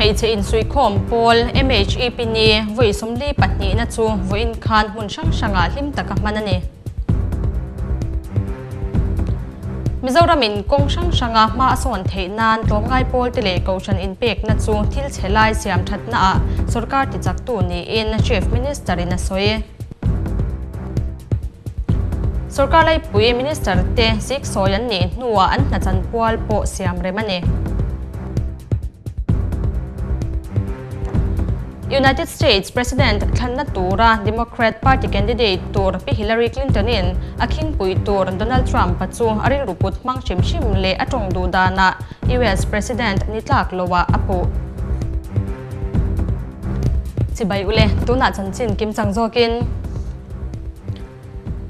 hmeichhe insuihkhawm pawl MHEP ni vawi 42 na chu vawiin khan hmun hrang hrangah hlim taka hman a ni. Mizoramin kawng hrang hranga hma a sawn theih nan tlawmngai pawl te leh kohhran inpekna chu thil chhe lai siam thatnaah sorkar tichaktu niin Chief Minister in a sawi. Sorkar laipui Minister te siksawi an nih hnuah an hna chanpual pawh siam rem a ni. United States President thlanna tura Democrat Party candidate tur Pi Hillary Clinton-in a khingpui tur Donald Trump-a chu a rilru put hmang hrim hrim leh a tawng duh danah US President ni tlak loah a puh. Chibai ule, tunah chanchin kimchang zawkin.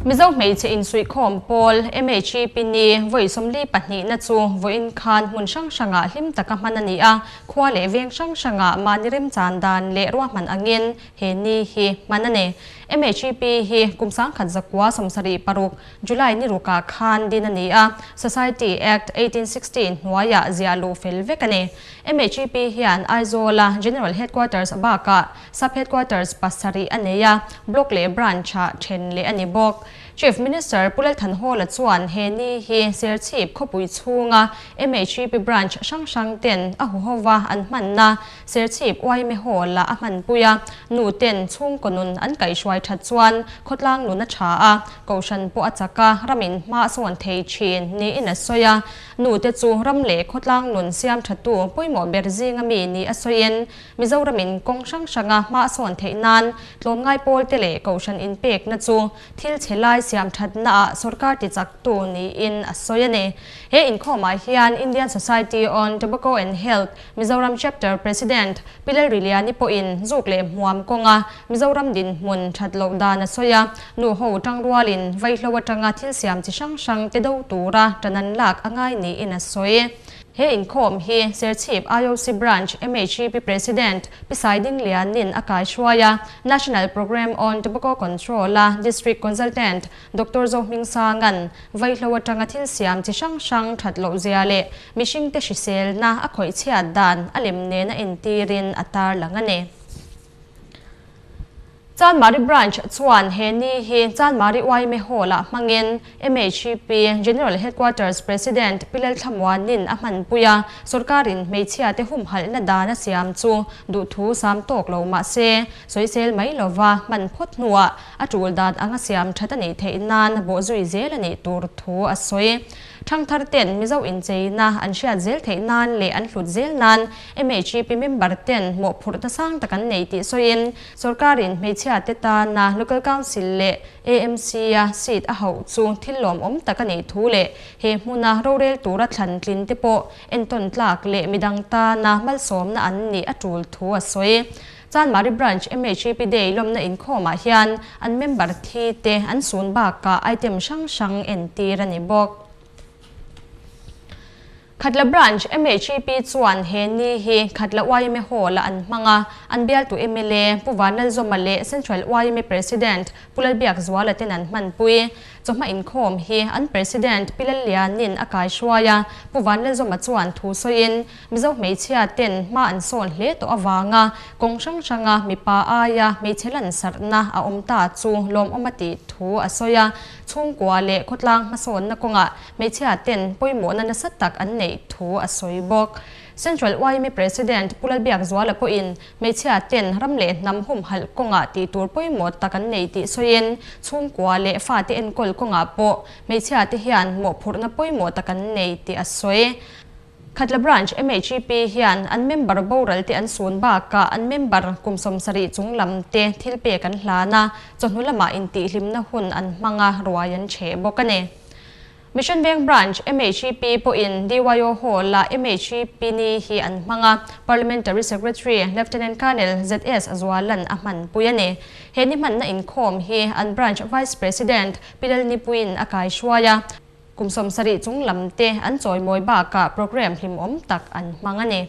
Mizo hmeichhe insuihkhawm pawl MHEP ni vawi 42 na chu vawiin khan hmun hrang hrangah hlim taka hman a ni a, khua leh veng hrang hrangah mahni remchan dan leh ruahman angin he ni hi hman a ni. MHEP hi kum 1976 July ni rukah khan din a ni a, Society Act 1816 hnuaiah ziah luh fel vek a ni. MHEP hian Aizawla General Headquarters bakah Sub Headquarters pasarih a nei a, Block leh Branch-ah then leh a ni bawk. Chief Minister Pu Lalthanhawla chuan he ni hi Serchhip khawpui chhunga MHEP Branch hrang hrang ten a huhova an hmanna Serchhip YMA Hall-ah a hmanpui a, nu ten chhungkaw nun an kaihhruai that chuan khawtlang nun a tha a, kohhran pawh a chak a, ramin hma a sawn thei thin niin a sawi a. Nu te chu ram leh khawtlang nun siam thatu pawimawh ber zinga mi ni a sawiin Mizoramin kawng hrang hranga hma a sawn theih nan tlawmngai pawl te leh kohhran inpekna chu thil chhe lai siam thatnaah sorkar tichaktu niin a sawi a ni. He inkhawmah hian Indian Society on Tobacco and Health Mizoram Chapter President Pi Lalriliani pawhin zuk leh hmuam kawnga Mizoram dinhmun that loh dan a sawi a, nu ho tangrualin vaihlo atanga thil siam chi hrang hrang te do tura tan an lak a ngai niin a sawi. He inkhawm hi Serchhip IOC Branch MHEP President Pi Saiding Lianin a kaihruai a, National Programme on Tobacco Control-a District Consultant Doctor Zohming Sanga'n vaihlo atanga thil siam chi hrang hrang that loh zia leh mihringte hriselna a khawih chhiat dan a lem nen a entirin a tarlang a ni. Chanmari Branch chuan he ni hi Chanmari YMA Hall-ah hmangin MHEP General Headquarters President Pi Lalthlamuanin a hmanpui a, sorkarin hmeichhia te humhalhna dan a siam chu duhthu sam tawk lo mah se, sawisel mai lova hman phawt hnuah a tul dan anga siam that a nih theih nan bawhzui zel a nih tur thu a sawi. Thangthar ten Mizo incheina an hriat zel theih nan leh an hlut zel nan MHEP member ten mawhphurhna sang tak an nei tih sawiin sorkarin hmeichhia te tana Local Council leh AMC a seat a hauh chu thil lawmawm tak a nih thu leh he hmuna rorel tura thlan tlin te pawh entawn tlak leh midang tana malsawmna an nih a tul thu a sawi. Chanmari Branch MHEP Day lawmna inkhawmah hian an member thi te an sun bakah item hrang hrang entir a ni bawk. Khatla Branch MHEP chuan he ni hi Khatla YMA Hall-ah an hmang a, an bialtu mla Pu Vanlalzawma leh Central YMA President Pu Lalbiakzuala ten an hmanpui. Chawhma inkhawm hi an President Pi Lallianin a kaihruai a, Pu Vanlalzawma chuan thu sawiin Mizo hmeichhia ten hma an sawn hle tawh avanga kawng hrang hranga mipa aia hmeichhe lansarhna a awm ta chu lawmawm a tih thu a sawi a, chhungkua leh khawtlang hmasawnna kawngah hmeichhia ten pawimawhna nasa tak an neih thu a sawi bawk. Central YMA President Pu Lalbiakzuala pawhin hmeichhia ten ram leh hnam humhalh kawngah tih tur pawimawh tak an nei tih sawiin chhungkua leh fate enkawl kawngah pawh hmeichhia te hian mawhphurhna pawimawh tak an nei tih a sawi. Khatla Branch MHEP hian an member boral te an sun bakah an member kum 70 chung lam te thil pek an hlan a, chawhnu lamah intihhlimna hun an hmang a, ruai an cheh bawk a ni. Mission Veng Branch MHEP pawhin DYO Hall-ah MHEP ni hi an hmang a, Parliamentary Secretary Lieutenant Colonel ZS Zualan a hmanpui a ni. He ni hmanna inkhawm hi an Branch Vice President Pi Lalnipuiin a kaihruai a, kum 70 chung lam te an chawimawi bakah program hlimawm tak an hmang a ni.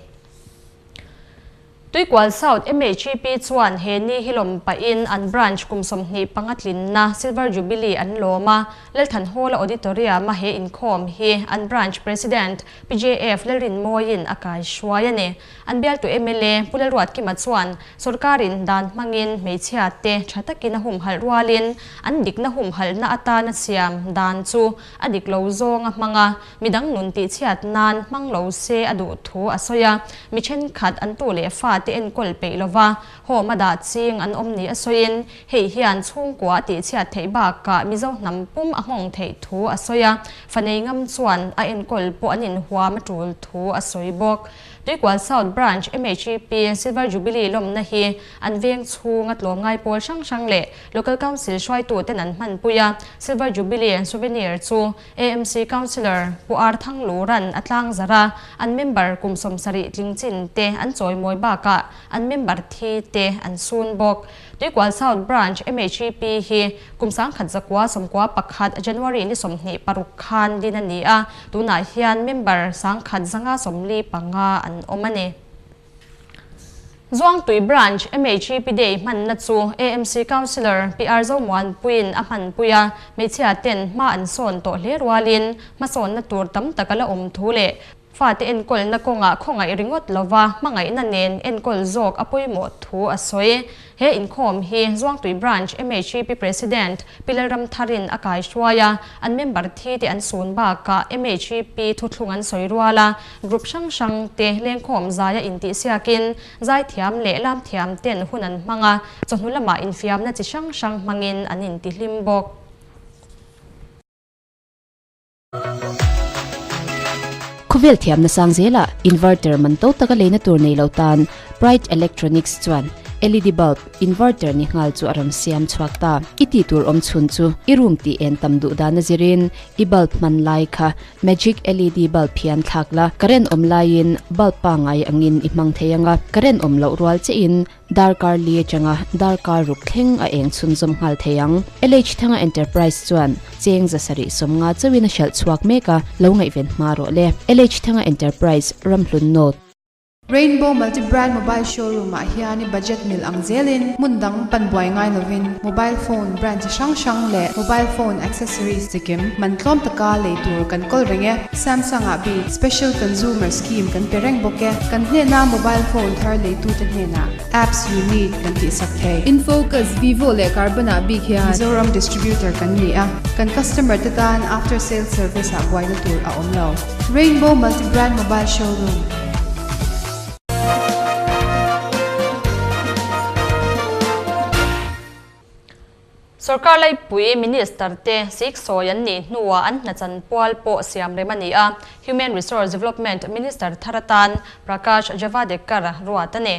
Tuikual South MHEP chuan he ni hi lawm pahin an branch kum 25 tlinna Silver Jubilee an lawm a, Lalthanhawla Auditorium a he inkhawm hi an branch President PJF Lalrinmawiin a kai hruai a ni. An bialtu mla Pu Lalruatkima chuan sorkarin dan hmangin hmeichhia te tha takin a humhalh rualin an dikna humhalhna atana siam dan chu a dik lo zawng a hmang a, midang nun tihchhiat nan hmang lo se a duh thu a sawi a, mi thenkhat an tu leh fa te enkawl peih lova home a dah ching an awm ni a sawiin hei hian chhungkua a tihchhiat theih bakah Mizo hnam pum a nghawng theih thu a sawi a, fanei ngam chuan a enkawl pawh an inhuam a tul thu a sawi bawk. Tuikual South Branch MHEP Silver Jubilee lawmna hi an veng chhung a tlawm ngai pawl hrang hrang leh Local Council hruaitu ten an hmanpui a, Silver Jubilee souvenir chu AMC Councillor Pu Ar Thangluran a tlang zarh a, an member kum 70 tling chin te an chawimawi bakah an member thi te an sun bawk. Tuikual South Branch MHEP hi kum 1991 January ni 26 khan din a ni a, tunah hian member 1145 an awm a ni. Zuangtui Branch MHEP Day hmanna chu AMC Councillor PR Zomuan Puiin a hmanpui a, hmeichhia ten hma an sawn tawh hle rualin hmasawnna tur tam tak a la awm thu leh fate enkawlna kawngah khawngaih ringawt lova hmangaihna nen enkawl zawk a pawimawh thu a sawi. He inkhawm hi Zuangtui Branch MHEP President Pi Lalramtharin a kai hruai a, an member thi te an sun bakah MHEP thuthlung an sawi rual a, group hrang hrang te lengkhawm zaia intihsiakin zaithiam leh lamthiam ten hun an hmang a, chawhnu lamah infiamna chi hrang hrang hmangin an intihlim bawk. Khawvel thiamna sang zela inverter man to taka leina tur nei lo tan Pride Electronics chuan LED bulb inverter ni nghal chu a rawn siam chhuak ta. I tih tur awm chhun chu i room tih en tam duh dan a zirin i bulb hman lai kha magic LED bulb hian thlak la, current awm laiin bulb pangai angin i hmang thei anga, current awm loh rual chiahin Darkar li atanga darkar ruk thleng a eng chhunzawm nghal thei ang. LH Thanga Enterprise chuan cheng 750 chauhin a hralh chhuak mek a, lo ngaihven hma rawh le. LH Thanga Enterprise, Ramhlun North. Rainbow Multi Brand Mobile Showroom ah hian i budget mil ang zelin hmun dang pan buai ngai lovin mobile phone brand chi hrang hrang leh mobile phone accessories chikim man tlawm taka lei tur kan kawl reng e. Samsung ah bik Special Consumer Scheme kan pe reng bawk e. Kan hnena mobile phone thar leitute hnenah apps you need kan tihsak thei. Infocus, Vivo leh Carbon ah bik hian. Mizoram distributor kan ni a, kan customer te tan after sales service ah buaina tur a awm lo. Rainbow Multi Brand Mobile Showroom. Sorkar laipui Minister te siksawi an nih hnuah an hna chanpual pawh siam rem a ni a, Human Resource Development Minister thar atan Prakash Javadekar ruat a ni.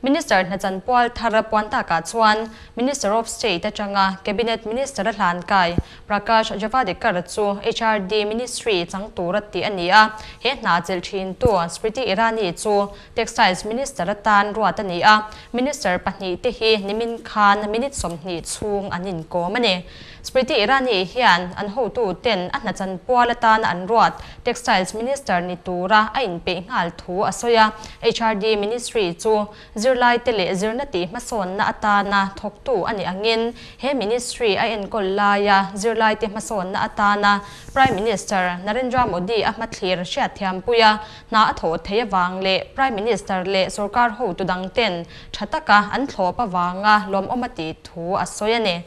Minister hna chanpual thar puan takah chuan Minister of State atanga Cabinet Minister a hlan kai Prakash Javadekar chu HRD Ministry chang tur a tih a ni a, he hna chelh thintu Smriti Irani chu Textiles Minister atan ruat a ni a, Minister pahnih te hi nimin khan minute 20 chhung an inkawm a ni. Smriti Irani hian an hotu ten a hna chanpual atan an ruat Textiles Minister ni tura a inpeih nghal thu a sawi a, HRD Ministry chu zirlai te leh zirna tih hmasawnna atana thawktu a ni angin he ministry a enkawl laia zirlai te hmasawnna atana Prime Minister Narendra Modi a hmathlir hriatthiam pui a, hna a thawh thei awang leh Prime Minister leh sorkar hotu dang ten tha taka an thlawp awanga lawmawm a tih thu a sawi a ni.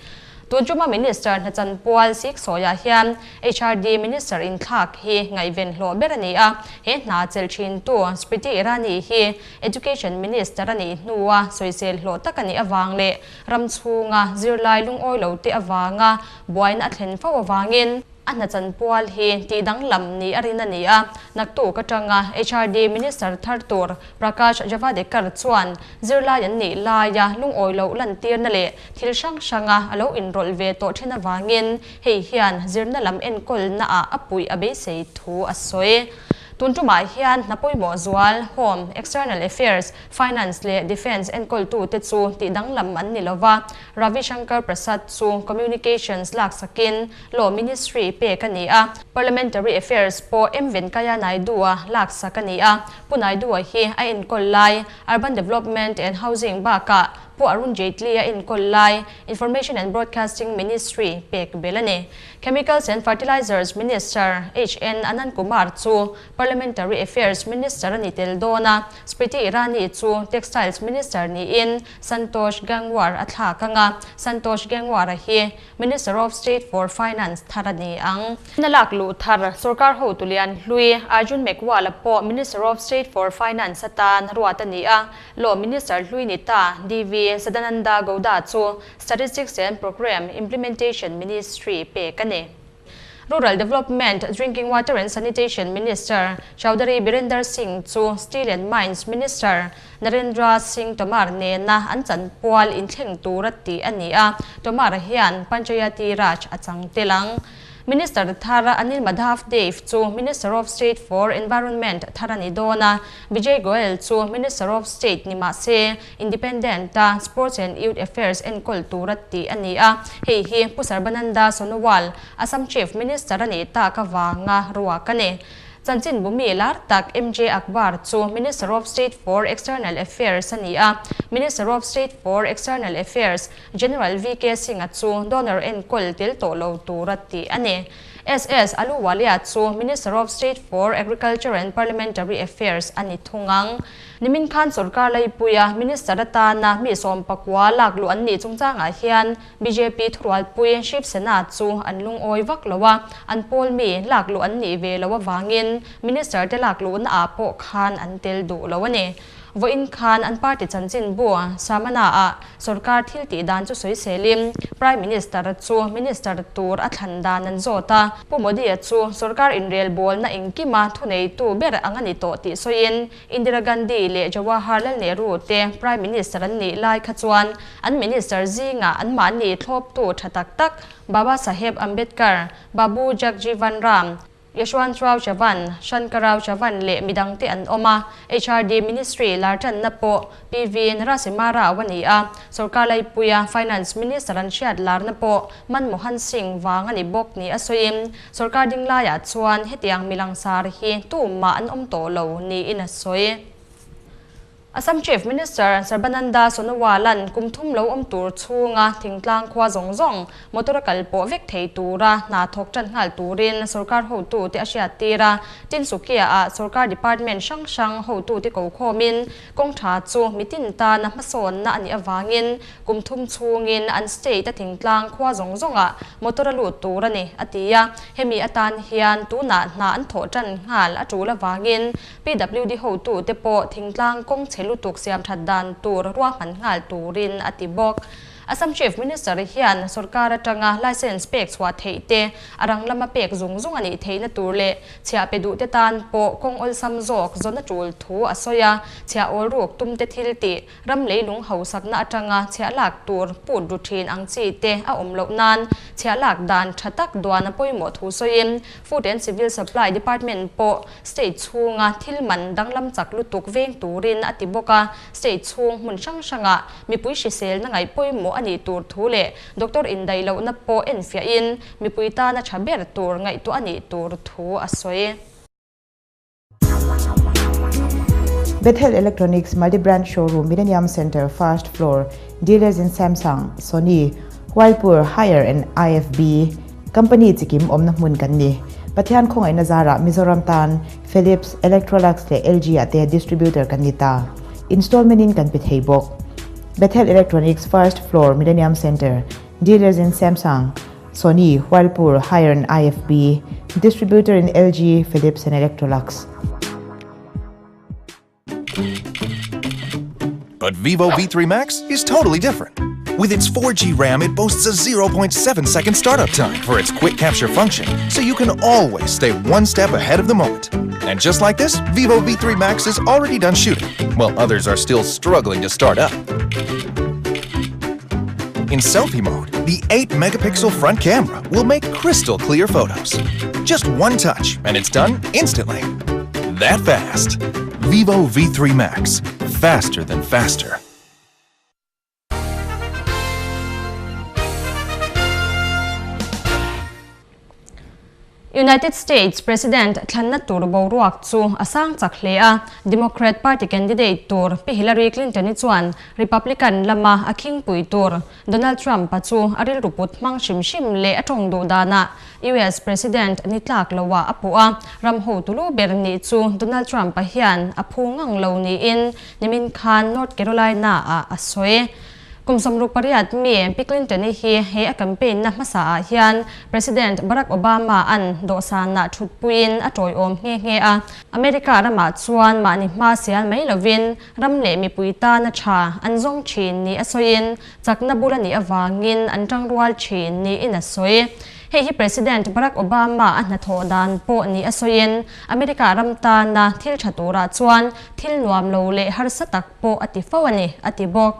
Tunchuma Minister hna chanpual siksawiah hian HRD Minister inthlak hi ngaihven hlawh ber a ni a, he hna chelh thintu Smriti Irani hi Education Minister a nih hnua sawisel hlawh tak a nih awang leh ram chhunga zirlai lungawi lo te awanga buaina a thlen fo awangin a hna chanpual hi tih danglam ni a rin a ni a, naktuk atanga HRD Minister thar tur Prakash Javadekar chuan zirlai an nih laia lungawi loh lantirna leh thil hrang hranga a lo inrawlh ve tawh thin awangin hei hian zirna lam enkawlna ah a puih a beisei thu a sawi. Tun tumah hian hna pawimawh zual, Home, External Affairs, Finance leh Defence enkawltute chu tihdanglam an ni lova, Ravi Shankar Prasad chu Communications laksakin Law Ministry pek a ni a, Parliamentary Affairs pawh M Venkaiah Naidu-a laksak a ni a, Pu Naidu-a hi a enkawl lai Urban Development and Housing bakah Pu Arun Jaitley-a enkawl lai Information and Broadcasting Ministry pek belh a ni. Chemicals and Fertilizers Minister HN Anand Kumar chu Parliamentary Affairs Minister a ni tel dawn a, Smriti Irani chu Textiles Minister niin Santosh Gangwar a thlak ang a, Santosh Gangwar-a hi Minister of State for Finance thar a ni ang. Na lak luh thar sorkar hotu lian hlui Arjun Meghwal-a pawh Minister of State for Finance atan ruat a ni a, Law Minister hlui ni ta DV Sadananda Gowda chu Statistics and Programme Implementation Ministry pek a ni. Rural Development, Drinking Water and Sanitation Minister Chaudhary Birender Singh chu Steel and Mines Minister Narendra Singh Tomar nena an chanpual inthleng tura tih a ni a, Tomar hian Panchayati Raj a chang tel ang. Minister thar Anil Madhav Dave chu Minister of State for Environment thar a ni dawn a, Vijay Goel chu Minister of State ni mah se Independent a Sports and Youth Affairs enkawl tura tih a ni a, hei hi Pu Sarbananda Sonowal, Assam Chief Minister a nih tak avanga ruak a ni. Chanchin bumi lar tak MJ Akbar chu Minister of State for External Affairs a ni a, Minister of State for External Affairs General VK Singh-a chu donor enkawl tel tawh lo tura tih a ni. SS Ahluwalia chu Minister of State for Agriculture and Parliamentary Affairs a ni thung ang. Nimin khan sorkar laipuia Minister atana mi 14 lak luh an nih chungchangah hian bjp thurualpui Shiv Sena chu an lungawi vak lo a, an pawl mi lak luh an nih ve lo avangin Minister te lak luhna ah pawh khan an tel duh lo a ni. Vawiin khan an party chanchin bu Samana-ah sorkar thil tih dan chu sawi selin Prime Minister chu Minister tur a thlan dan an zawt a. Pu Modi-a chu sorkar inrelbawlna engkima thuneitu ber ang a ni tawh tih sawiin Indira Gandhi leh Jawaharlal Nehru te Prime Minister an nih lai kha chuan an Minister zingah anmahni thlawptu tha tak tak Baba Saheb Ambedkar, Babu Jagjivan Ram, Yashwantrao Chavan, Shankarrao Chavan leh midangte an awm a, HRD Ministry lar tanna pawh PV Narasimha Rao a ni a, sorkar laipuia Finance Minister an hriat larna pawh Manmohan Singh vang a ni bawk ni a sawiin sorkar dinglaiah chuan hetiang milangsar hi tumah an awm tawh lo niin a sawi. Assam Chief Minister Sarbananda Sonowal-a'n kum thum lo awm tur chhunga thingtlang khua zawng zawng motor a kal pawh vek thei tura hna thawk tan nghal turin sorkar hotute a hriattir a. Tinsukia-ah sorkar department hrang hrang hotute ko khawmin kawng tha chu mitin tana hmasawnna a nih avangin kum thum chhungin an state-a thingtlang khua zawng zawngah motor a lut tur a ni, a ti a. Hemi atan hian tunah hna an thawh tan nghal a tul avangin PWD hotute pawh thingtlang kawng chhe lutuk siam that dan tur ruahman nghal turin a ti bawk. Assam Chief Minister hian sorkar atanga license pek chhuah theih te, a rang lama pek zung zung a nih theihna tur leh chhiah pe duhte tan pawh kawng awlsam zawk zawn a tul thu a sawi a, chhiah awl ruk tumte thil tih Ram leilung hausakna atanga chhiah lak tur put ru thin ang chi te a awm loh nan chhiah lak dan tha tak duan a pawimawh thu sawiin Food and Civil Supply Department pawh state chhunga thil man danglam chak lutuk veng turin a ti bawk a, state chhung hmun hrang hrangah mipui hriselna ngaih pawimawh a nih tur thu leh doctor indaih lohna pawh enfiahin mipui tana tha ber tur ngaihtuah a nih tur thu a sawi. Bethel Electronics Multi-Brand Showroom, Millennium Center, First Floor, Dealers in Samsung, Sony, Whirlpool, Haier and IFB Company chikim awmna hmun kan ni. Pathian khawngaihna zarah Mizoram tan Philips, Electrolux leh LG ah te distributor kan ni ta. Installment in kan pe thei bawk. Bethel Electronics, First Floor, Millennium Center, Dealers in Samsung, Sony, Whirlpool, Haier and IFB, Distributor in LG, Philips and Electrolux. But Vivo V3 Max is totally different. With its 4G RAM, it boasts a 0.7 second startup time for its quick capture function, so you can always stay one step ahead of the moment. And just like this, Vivo V3 Max is already done shooting, while others are still struggling to start up. In selfie mode, the 8-megapixel front camera will make crystal clear photos. Just one touch, and it's done instantly. that fast. Vivo V3 Max, faster than faster. United States President thlanna tur boruak chu a sang chak hle a, Democrat Party candidate tur Pi Hillary Clinton-i chuan Republican lama a khingpui tur Donald Trump-a chu a rilru put hmang hrim hrim leh a tawng duh danah US President ni tlak loah a puh a, ram hotu lu ber nih chu Donald Trump-a hian a phu ngang lo niin nimin khan North Carolina-ah a sawi. Kum 68 mi Pi Clinton-i hi he a campaign-na hmasaah hian President Barack Obama-a'n dawhsanah thutpuiin a tawiawm nghe nghe a. America ramah chuan mahni hma sial mai lovin ram leh mipui tana tha an zawng thin ni a sawiin chakna bul a nih avangin an tangrual thin niin a sawi. Hei hi President Barack Obama a hnathawh dan pawh ni a sawiin America ram tana thil tha turah chuan thil nuam lo leh harsa tak pawh a ti fo a ni, a ti bawk.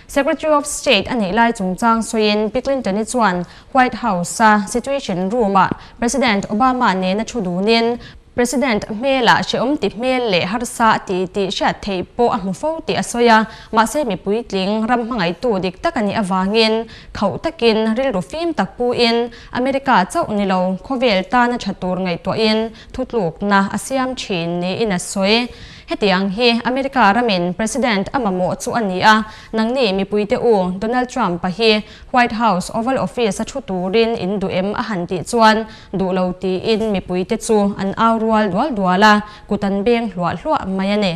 Secretary of State a nih lai chungchang sawiin Pi Clinton-i chuan White House-a Situation Room-ah President Obama nena thu dunin President hmelah hrehawm ti hmel leh harsa a ti tih hriat theih pawh a hmu fo tih a sawi a, mahse mi puitling ram hmangaihtu dik tak a nih avangin khauh takin rilru fim tak puin America chauh ni lo khawvel tana tha tur ngaihtuahin thutlukna a siam thin niin a sawi. Hetiang hi America ramin President a mamawh chu a ni a, nangni mipuite u Donald Trump-a hi White House Oval Office a thu turin in duh em a han tih chuan duh lo tiin mipuite chu an au rual dual dual a, kut an beng hluah hluah mai a ni.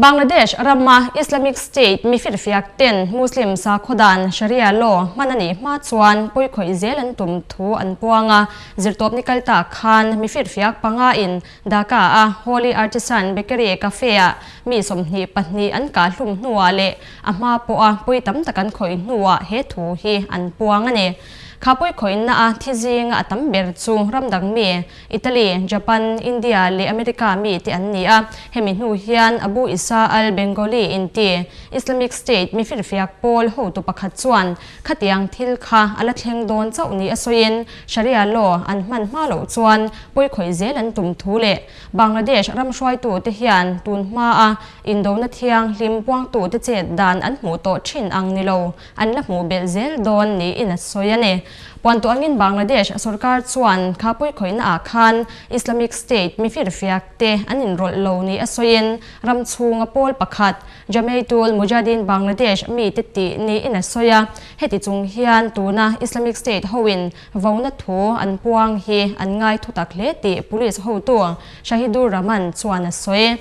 Bangladesh rama Islamic State mi firfiak ten Muslim sakhaw dan Sharia law hman a nih hma chuan pawikhawih zel an tum thu an puang a, zirtawpni kal tak khan mi firfiak panga in Dhaka a Holy Artisan Bakery Cafe ah mi 22 an kah hlum hnuah leh a hma pawha pawi tam tak an khawih hnuah he thu hi an puang a ni. Kha pawi khawihna a thi zinga a tam ber chu ramdang mi Italy, Japan, India leh America mi te an ni a. Hemi hnu hian Abu Isa al-Bengali inti Islamic State mi firfiak pawl hotu pakhat chuan Khatiang thil kha a la thleng dawn chauh ni a sawiin Sharia law an hman hma loh chuan pawi khawih zel an tum thu leh Bangladesh ram hruaitute hian tun hmaa indona thianghlim puangtute chet dan an hmuh tawh thin ang ni lo an la hmuh belh zel dawn niin a sawi a ni. Puantu angin Bangladesh sorkar chuan kha pawi khawihna ah khan Islamic State mi firfiak te an inrawlh lo ni a sawiin ram chhunga pawl pakhat Jamaitul Mujahideen Bangladesh mite tih niin a sawi a, heti chung hian tuna Islamic State hoin vona thu an puang hi an ngai thutak hle tih police hotu Shahidur Rahman chuan a sawi.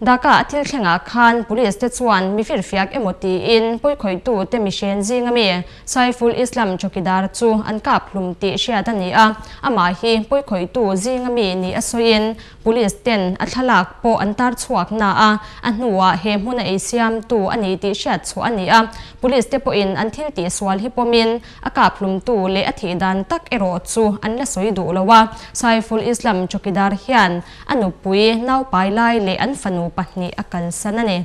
Dhaka a thil thlengah khan police te chuan mi firfiak emaw tiin pawikhawihtu te mihren zinga mi Saiful Islam chawkidar chu an kap hlum tih hriat a ni a, amah hi pawikhawihtu zinga mi ni a sawiin Police ten a thlalak pawh an tar chhuak na a, a hnuah he hmuna ei siamtu a ni tih hriat chhuah a ni a. Police te pawhin an thil tih sual hi pawmin a kap hlumtu leh a thih dan tak erawh chu an la sawi duh lo a. Saiful Islam chawkidar hian a nupui naupai lai leh an fanu pahnih a kalsan a ni.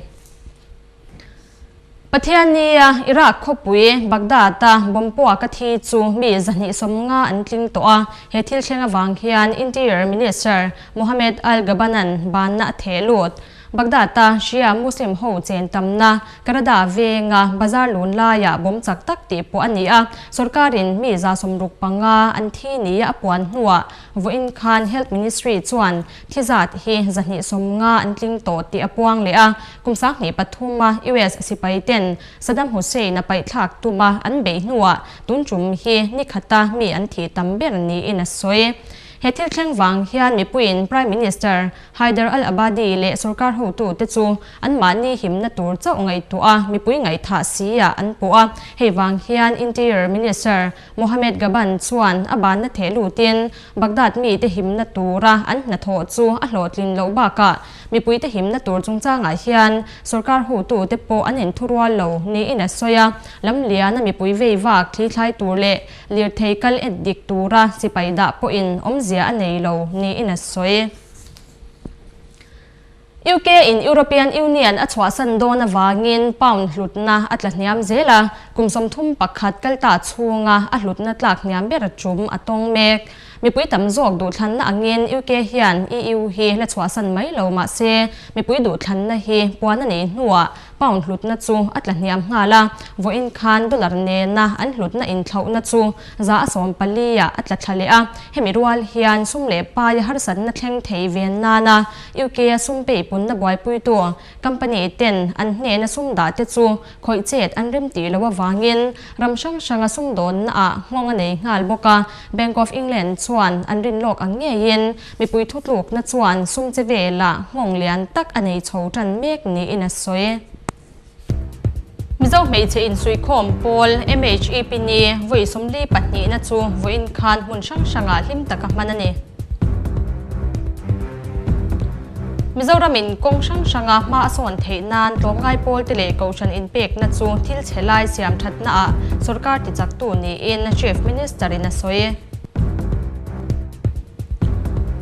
Pathiannia Iraq khawpui Baghdad-a bomb puak a thi chu mi 250 an tling tawh a, he thil thleng avang hian Interior Minister Mohammed al-Ghabanan banna a theh lut. Baghdad-a Shia Muslim ho chen tamna Karada venga bazar lun laiah bomb chak tak tih pawh a ni a, sorkarin mi 65 an thi nia a puan hnuah vawiin khan Health Ministry chuan Thi zat hi 250 an tling tawh tih a puang leh a, kum 2003 a US sipai ten Saddam Hussein a paihthlak tuma an beih hnuah tun tum hi ni khata mi an thih tam ber niin a sawi. He thil thleng vang hian mipuiin Prime Minister Haider al-Abadi leh sorkar hotute chu anmahni himna tur chauh ngaihtuah a mipui ngaihthah si ah an puh a, hei vang hian Interior Minister Mohammed Ghaban chuan a banna theh lutin Baghdad mite himna tura an hnathawh chu a hlawhtlin loh bakah mipuite himna tur chungchangah hian sorkar hotute pawh an inthurual lo niin a sawi a, lamliana mipui vei vak thlithlai tur leh lirthei kal en dik tura sipai dah pawhin awmzia a nei lo niin a sawi. UK in European Union a chhuahsan dawn avangin pound hlutna a tla hniam zel a, kum 31 kal ta chhunga a hlutna tlak hniam ber tum a tawng mek. Mipui tam zawk duhthlanna angin UK hian EU hi la chhuahsan mai lo mah se, mipui duhthlanna hi puan a neih hnuah Pound hlutna chu a tla hniam nghal a, vawiin khan dollar nena an hlutna inthlauhna chu 114 ah a tla thla leh a. Hemi rual hian sum leh paia harsatna thleng thei ven nana UK-a sum peipunna buaipuitu company ten an hnena sum dah te chu khawih chet an rem tih loh avangin ram hrang hranga sumdawnna ah nghawng a nei nghal bawk a. Bank of England chuan an rin lawk ang ngeiin mipui thutlukna chuan sum che velah nghawng lian tak a nei chho tan mek niin a sawi. Mizo hmeichhe insuihkhawm pawl MHEP ni vawi 42 na chu vawiin khan hmun hrang hrangah hlim taka hman a ni. Mizoramin kawng hrang hranga hma a sawn theih nan tlawmngai pawlte leh kohhran inpekna chu thil chhe lai siam thatnaah sorkar tichaktu niin Chief Minister-in a sawi.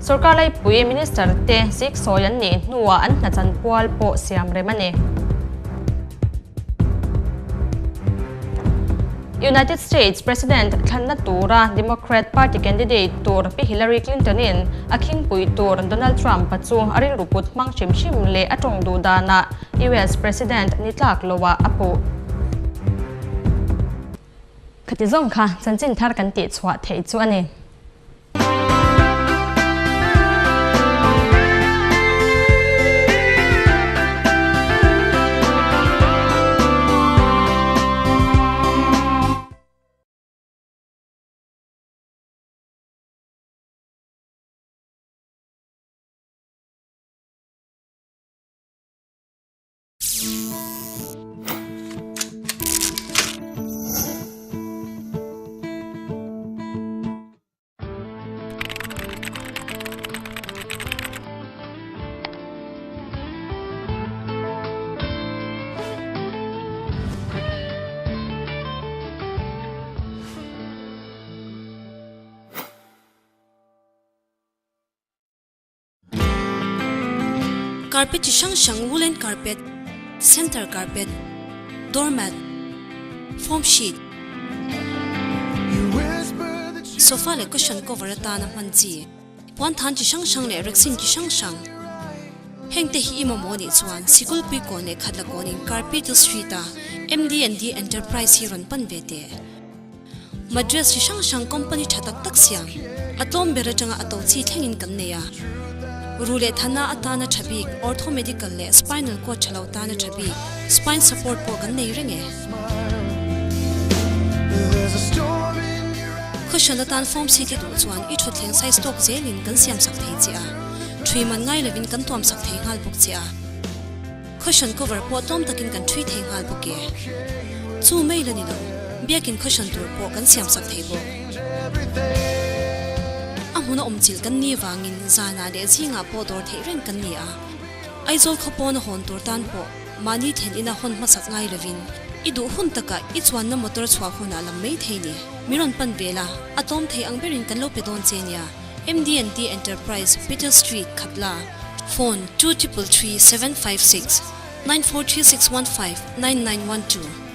Sorkar laipui Minister te siksawi an nih hnuah an hna chanpual pawh siam rem a ni. United States President thlanna tura Democrat Party candidate tur Pi Hillary Clinton-in a khingpui tur Donald Trump-a chu a rilru put hmang hrim hrim leh a tawng duh danah US President ni tlak loah a puh. Khati zawng kha chanchin thar kan tihchhuah theih chu a ni. Carpet chi hrang hrang woolen carpet, center carpet, doormat, foam sheet, sofa leh cushion cover atana hman chi, puan than chi hrang hrang leh rexin chi hrang hrang. Heng te hi i mamawh anih chuan sikul pui kawn leh khatla kawnin Carpet Street a MD&D Enterprise hi rawn pan ve teh. Madras chi hrang hrang company tha tak tak siam, a tlawm ber atanga a to chi thlengin kan nei a. Ru leh thana atana tha bik ortho medical leh spinal cord tha lo tana tha bik spine support pawh kan nei reng e. Cushion atan foam seat i duh chuan i thutthleng size tawk zelin kan siam sak thei che a, thui man ngai lovin kan tuam sak thei nghal bawk che a. Cushion cover pawh tlawm takin kan thui thei nghal bawk e. Chu mai la ni lo, biakin cushion tur pawh kan siam sak thei bawk. A hmuna awm chilh kan ni vangin zanah leh zingah pawh dawr theih reng kan ni a. Aizawl khaw pawna hawn tur tan pawh mahni thlen ina hawn hmasak ngai lovin i duh hun takah i chuanna motor chhuah hunah lam mai thei ni. Mi rawn pan ve la, a tlawm thei ang berin kan lo pe dawn che nia. MDNT Enterprise, Peter Street, Khatla, Phone, 2333 756 943615 9912.